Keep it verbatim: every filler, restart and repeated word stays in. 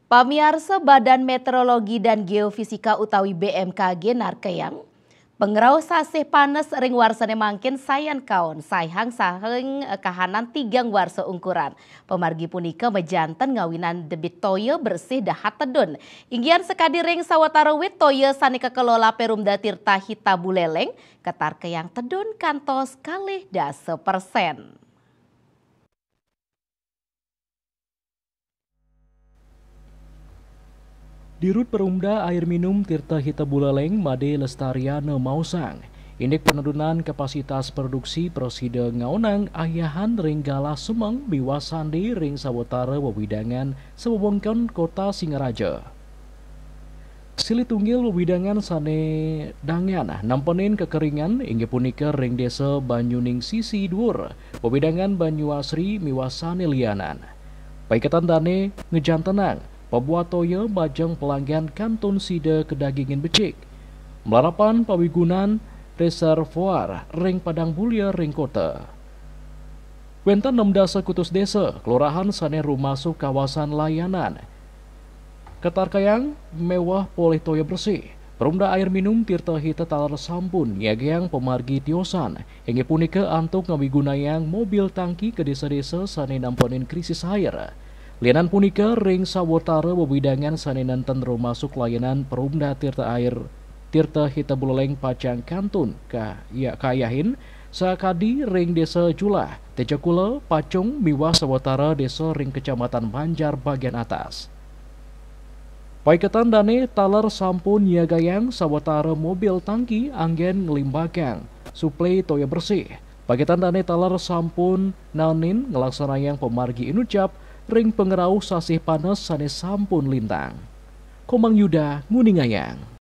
Pamiarsa, Badan Meteorologi dan Geofisika utawi B M K G narkayang, pangrauh sasih panas ring warsane mangkin sayan kaon saihang saking kahanan tigang warsa ungkuran. Pamargi punika majanten ngawinan debit toya bersih dahat tedun. Inggihan sakadi ring sawatara wit toya sane kakelola Perumda Tirta Hita Buleleng, katarkayang tedun kantos kalih dasa persen. Dirut Perumda Air Minum Tirta Hita Buleleng Made Lestariana maosang, indik penurunan kapasitas produksi prasida ngaonang ayahan ring galah semeng miwah sande ring sawatara wewidangan sawewengkon Kota Singaraja. Silih tunggil wewidangan sane dangan nampenin kekeringan inggih punika ring Desa Banyuningsisi Duur, wewidangan Banyuasri miwah sane lianan. Paiketan dane ngejantenang pabuat toya majeng pelanggan kantun sida kadagingin becik. Malarapan pawigunan reservoir ring Padang Bulia ring kota. Wenten enam dasa kutus desa, kelurahan sane rumasuk kawasan layanan katarkayang miwah polih toya bersih. Perumda Air Minum Tirta Hita taler sampun nyiagayang pamargi tiosan, inggih punika antuk ngawigunayang mobil tangki ka desa-desa sane nampenin krisis air. Lianan punika ring sawatara wewidangan sane nenten rumasuk layanan Perumda Tirta Air, Tirta Hita Buleleng pacang kantun ka-, ya-, kayahin, sakadi ring Desa Julah, Tejakula, Pacung, miwah sawatara desa ring Kecamatan Banjar bagian atas. Paiketan dane taler sampun nyiagayang sawatara mobil tangki anggen nglimbakang suplai toya bersih. Paiketan dane taler sampun naenin nglaksanayang pamargi inucap ring pangrauh sasih panas sane sampun lintang. Komang Yuda nguningayang.